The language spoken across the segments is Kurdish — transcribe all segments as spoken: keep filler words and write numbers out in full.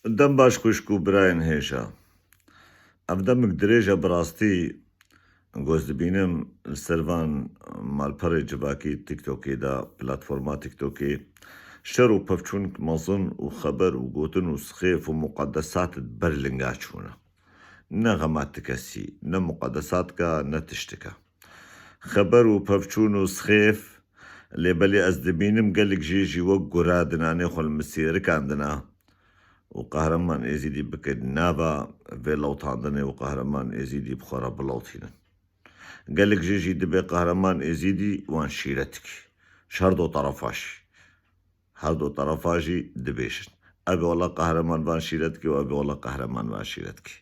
Dem baş xwişk û birayên hêja. Ev demek dirêj e bi rastî, ku ez dibînim li ser van malperê civakî TikTokê de, platforma TikTokê, şer û pevçûn mezin û xeber û gotin û sixêf û muqedesat ber linga çûne. Ne xema ti kesî, ne muqedesatka, ne tiştika. Xeber û pevçûn û sixêf, lê belê ez dibînim gelek jê jî wek gura dinanê xwe li misêrikan dina û Qehreman Êzîdî bike nava vê lewtandinê û Qehreman Êzîdî bi xwe re bilewtînin. Gelek jê jî dibê Qehreman Êzîdî wan şîret dikî. Ji her do terefa jî. Her do terefa jî dibêjin. Ev ê wela Qehreman van şîret dikî û ev ê wela Qehreman van şîret dikî.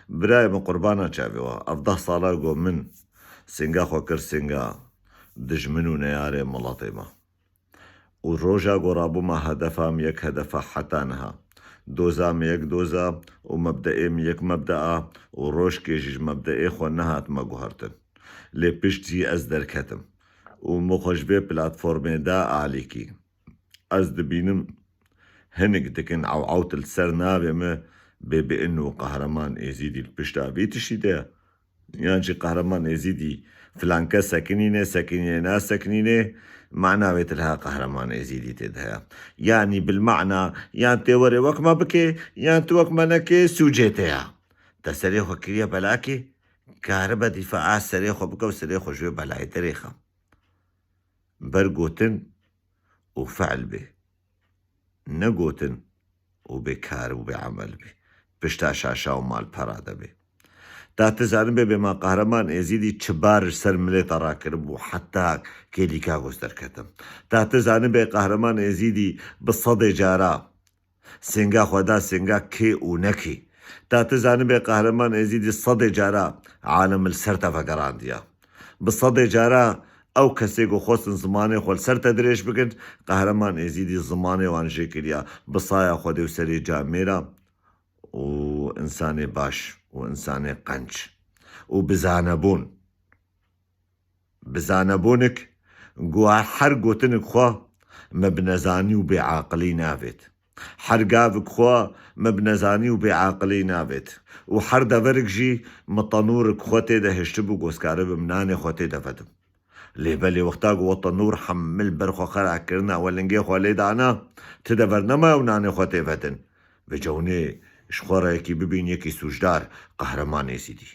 Birayê min, qurbana çavê we. Ev deh sala ku min sênga xwe kir sênga dijmin û neyarê miletê me. Û roja ku rabûma hedefa min yek hedefa heta niha. Doza min yek doza û mebdeê min yek mebdea û rojkê jî ji mebdeê xwe nehatime guhertin. Lê pişt jî ez derketim. Û min xwe ji vê platformê da alîkî. Ez dibînim hinek dikin ew ewt li ser navê min bê bi in û Qehreman Êzîdî li pişta vî tiştî de ye. Yan jî Qehreman Êzîdî filan kes sekinîne, sekinîne, nasekinîne, mana wê tê liha Qehreman Êzîdî tê de heye. Yanî bil mana, yan tê werê wek me bike, yan tu wek me neke, sûcê te ya. Te serê xwe kiriye belakê, karibe dîfaa serê xwe bike û serê xwe ji wê belayê derêxe. Ber gotin û fe'l bê. Ne gotin û bê kar û bê emel bê. Pişta şaşa û malpera de bê. Ta tu zanibê bê ma Qehreman Êzîdî çi bar ji ser milê te rakiribû heta kêlîka ku ez derketim. Ta tu zanibê Qehreman Êzîdî bi sedê cara sênga xwe da sênga kê û nekê. Ta tu zanibê Qehreman Êzîdî sedê cara alem li ser te vegerandiya. Bi sedê cara ew kesê ku xwestin zimanê xwe li ser te dirêj bikin, Qehreman Êzîdî zimanê wan jê kiriya. Bi saya Xwedê û serê camêra û insanê baş û insanê qenc û bi zanebûn. Bi zanebûnik, ku her gotinik xwe me bi nezanî û bêaqilî navêt. Her gavik xwe me bi nezanî û bêaqilî navêt. Û her deverik jî me tenûrik xwe tê de hiştibû, ku ez karibim nanê xwe tê de vedim. Lê belê wexta ku we tenûr hemil ber xwe xera kirina, we lingê xwe lê dana, ti dever nemaye û nanê xwe tê vedin. Vêca hûn ê ji xwe re yekî bibîn yekî sûcdar, Qehreman Êzîdî.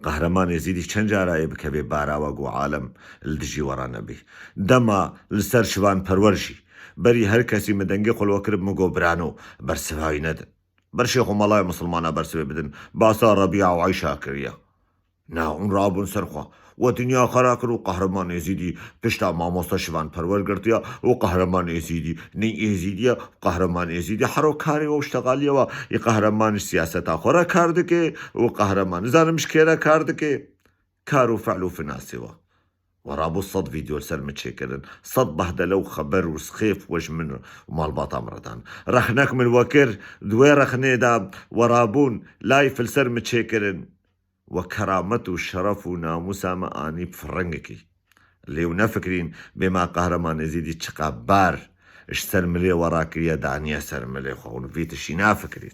Qehreman Êzîdî çend cara ê bikevê bara we ku alem li dijî we re nebî. Dema li ser Şivan Perwer jî berî her kesî min dengê xwe li we kirib, min got, birano, bersiva wî nedin. Ber şêx û malaya misilmana bersivê bidin. Basa Rebîa û Eyşa kiriye. Na, hûn rabûn ser xwe. We dinya xera kir û Qehreman Êzîdî pişta mamoste Şivan Perwer girtiye û Qehreman Êzîdî, ney Êzîdî ye, Qehreman Êzîdî hero karê we û ştexaliye we. Yê Qehreman ji siyaseta xwe re kar dike û Qehreman nizanim ji kê re kar dike. Kar û fe'l û finasê we. We rabû sed vîdeo li ser min çêkirin. Sed behdele û xeber û sixêf we ji min û malbata min re dan. Rexnek min we kir, di wê rexnê de we rabûn, layf li ser min çêkirin. We keramet û şeref û namûsa me anî bi firingekî. Lê û nefikirîn bê ma Qehreman Êzîdî çiqa bar ji ser milê we rakiriye, daniye ser milê xwe. Hûn vî tiştî nafikirîn.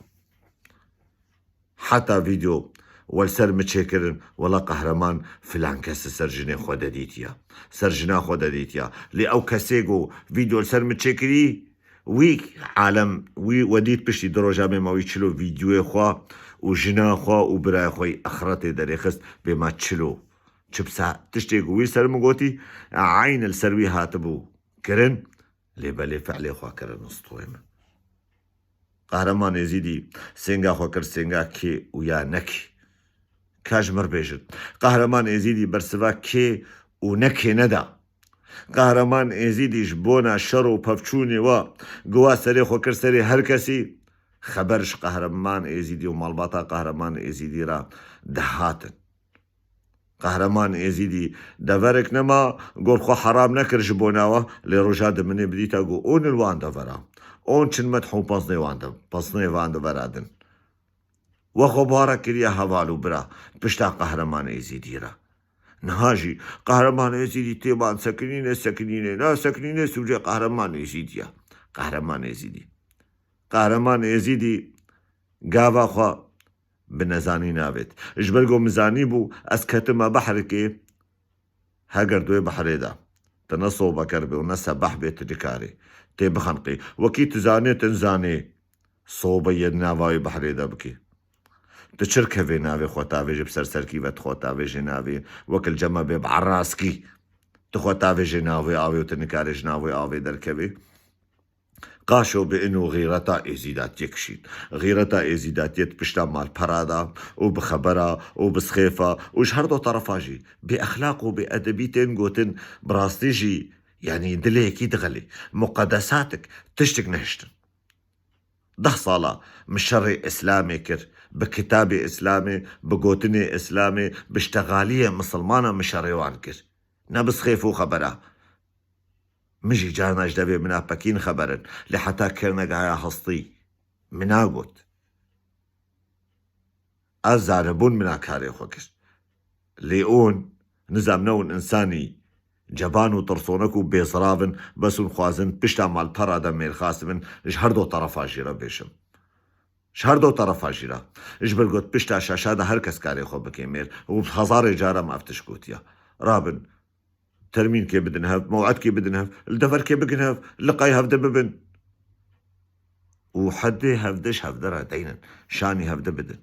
Heta vîdeo we li ser min çêkirin, wela Qehreman filan kes li ser jinê xwe de dîtiye. Ser jina xwe de dîtiye. Lê ew kesê ku vîdeo li ser min çêkirî, wî alem, wî we dît piştî du roja bê ma wî çilo vîdeoyê xwe û jina xwe û birayê xwe yî exretê derêxist, bê ma çilo. Çi bi sa-, tiştê ku wî li ser min gotî, eyn li ser wî hatibû kirin, lê belê fe'lê xwe kirin stoyê min. Qehreman Êzîdî sênga xwe kir sênga kê û ya nekê. Ka ji mir bêjin. Qehreman Êzîdî bersiva kê û nekê neda. Qehreman Êzîdî ji bona şer û pevçûnê we, guwa serê xwe kir serê her kesî. Xeber ji Qehreman Êzîdî û malbata Qehreman Êzîdî re dihatin. Qehreman Êzîdî deverek nema, gor xwe heram nekir ji bona we, lê roja diminê bidîta ku on li wan devera. On çin me hûn paznê wan de, paznê van devera din. We xwe bare kiriye heval û bira, pişta Qehreman Êzîdî re. Niha jî Qehreman Êzîdî tê ban sekinîne, sekinîne, na sekinîne sûcê Qehreman Êzîdî ye. Qehreman Êzîdî. Qehreman Êzîdî gava xwe bi nezanî navêt. Ji ber ku min zanîbû ez ketime behrikê, heger di wê behrê de tu ne sobeker bê û ne sebeh bê, tu nikarî tê bixenqî. Wekî tu zanê, tu nizanê sobeyê di nava wê behrê de bikî. Tu çirkevê navê xwe tavêjî, bi ser serkî ve tu xwe tavêjê navê, wek li cem me bê bi eraskî tu xwe tavêjê navê avê û tu nikarê ji navê avê derkevî. Qaşo bi ino xîreta êzîdatiyê kişîn. Xîreta êzîdatiyê di pişta malpera de û bi xebera û bi sixêfa û ji her do terefa jî bê exlaq û bê edebî tên gotin, bi rastî jî, yanî dilê yekî dixelî. Muqedesatik, tiştik nehiştin. Deh sala min şerê Îslamê kir, bi kitabê Îslamê, bi gotinê Îslamê, bi ştexaliyê misilmana min şerê wan kir. Ne bi sixêf û xebera. Min jî carna ji devê mina pekîn xeberin, lê heta kir negaya hestî. Mina got. Ez zanibûn mina karê xwe kir. Lê ûn, nizam ne ûn insanî ceban û tirsonek û bêzirav in, bes ûn xwazin pişta malpera de mêrxas bin, ji her do terefa jî re bêjim. Ji her do terefa jî re. Ji ber got pişta şaşa de her kes karê xwe bike mêr û hezarê cara me ev tişt gotiye. Rabin, termînkê bidin hev, mewedkê bidin hev, li deverkê bigin hev, liqay hevde bibin. Û hedê hevde ji hevde re deynin, şanî hevde bidin.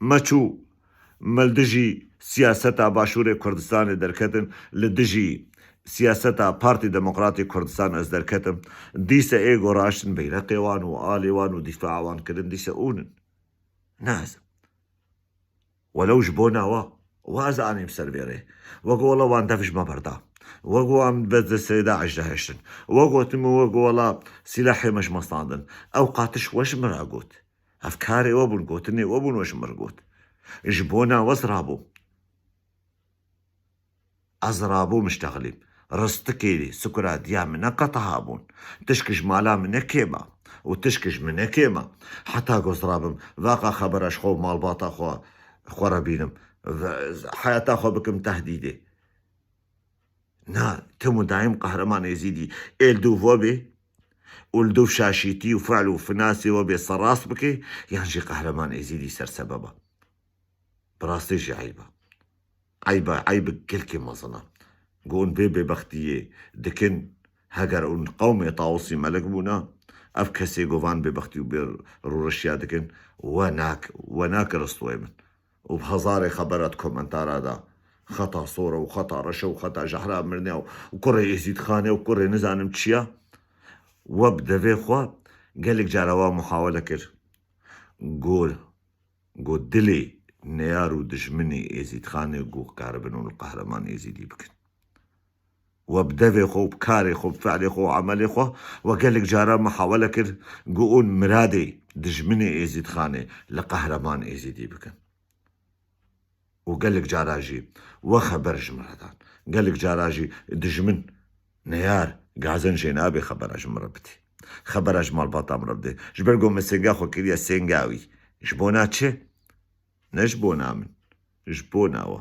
Me çû, me li dijî siyaseta Başûrê Kurdistanê derketin, li dijî siyaseta Partî Demokratî Kurdistan ez derketim. Dîse ê goraştin beyreqê wan û alê wan û dîfaa wan kirin, dîse ûnin. Ne ez im. Welew ji bona we, we ez anîm ser vê rê. We got wela wan dev ji me berda. We got em bi destê DAIŞ de hiştin. We gotim we got wela sîlehê me ji me standin. Ew qatiş we ji min re got. Ev karê we bûn, gotinê we bûn, we ji min re got. Ji bona we ez rabûm. Ez rabûm ji texlîm. Ristikê sukura diya min ne qet hebûn. Tişk ji mala min ne kêma. Û tişk ji min ne kêma. Heta ku ez rabim, vaqa xebera ji xwe û malbata xwe, xwe re bînim. Ve-, heyata xwe bikim tehdîdê. Na, tim û daîm Qehreman Êzîdî ê li dûv we bê û li dûv şaşîtî û fi'l û finasê we bê serrast bike, yan jî Qehreman Êzîdî ser sebeba. Bi rastî jî eyb e. Eyb e, eyb gelkî mezin e. Ku hûn vê bêbextiyê dikin, heger hûn qewmê Tawusî Melik bûna, ev kesê ku van bêbextî û bê rûreşiya dikin, we nak-, we nake ristwê min. Û bi hezarê xebera di komentara de, xeta sor e û xeta reş e û xeta jehra mirinê û kurê Êzîdxanê û kurê nizanim çi ye, we bi devê xwe gelek cara wa muhawele kir. Got, got dilê neyar û dijminê Êzîdxanê got karibin û li Qehreman Êzîdî bikin. We bi devê xwe û bi karê xwe, bi fi'lê xwe û emelê xwe, we gelek cara muhawele kir, got hûn miradê dijminê Êzîdxanê li Qehreman Êzîdî bikin. Û gelek cara jî we xeber ji min re dan. Gelek cara jî dijmin, neyar, gazen jê nabê xebera ji min re bidî. Xebera ji malbata min re bidê. Ji ber ku min sênga xwe kiriye sênga wî. Ji bona çi? Ne ji bona min. Ji bona we.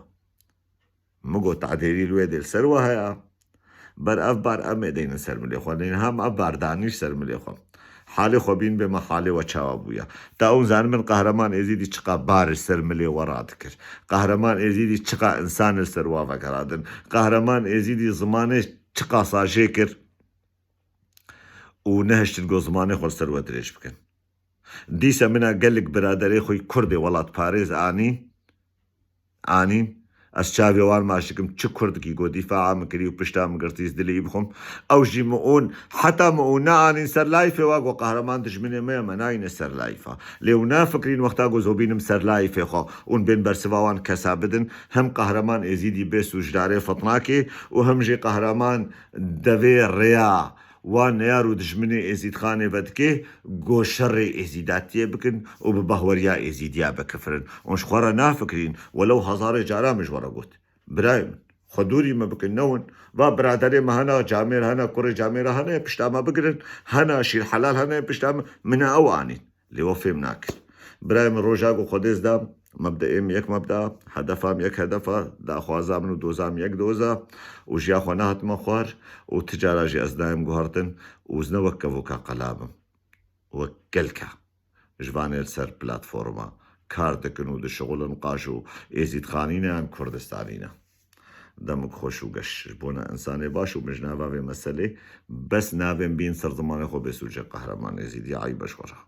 Min got, tadêrî li wê dê li ser we heye. Ber ev bar em ê deynin ser milê xwe. Lê niha em ev bar danî ji ser milê xwe. Halê xwe bîn bê me halê we çawa bûye. Ta hûn zanibin Qehreman Êzîdî çiqa bar li ser milê we radikir. Qehreman Êzîdî çiqa însan li ser we vegeradin. Qehreman Êzîdî zimanê çiqa sajê kir. Û nehiştin ku zimanê xwe li ser we dirêj bikin. Dîsa mina gelek biraderê xwe kurdê welatparêz anîn, anîn. Ez çavê wan maç dikim, çi kurdikî ku dîfaa min kirî û pişta min girtî, ez dilê wî bixwim. Ew jî min ûn, heta min ûn neanîn ser layfê wa ku qehreman dijminê me ye, me nayîne ser layfa. Lê û nafikirîn wexta ku ez bînim ser layfê xwe ûn bên bersiva wan kesa bidin, hem qehreman Êzîdî bê sûcdarê fitnakê û hem jî qehreman devê rêya wan neyar û dijminê Êzîdxanê vedikê, go şerê Êzîdatiyê bikin û bi bahweriya Êzîdiya bikifirin. Hûn ji xwe re nafikirîn, welew hezarê cara min ji we re got. Birayê min, xwe dûrî me bikin, newin. Va biraderê me hene, camêr hene, kurê camêra hene, pişta me bigirin, hene, şîr helal hene, pişta me, min ew anîn. Lê we fêm nakin. Birayê min, roja ku Xwedê ez da, mebdeê min yek mebda, hedefa min yek hedefa, daxwaza min û doza min yek doza û jiya xwe nehatime xwar û ti cara jî ez nayêm guhertin û ez ne wek kevoka qela bim. wek gelka ji vanê li ser platforma kar dikin û dişixulin, qaşo êzîdxanî ne yan kurdistanî ne. Demik xweş û geş ji bona insanê baş û min ji nava vê meselê bes navên bîn ser zimanê xwe bê sûcê Qehreman Êzîdî, eyb e ji xwe re.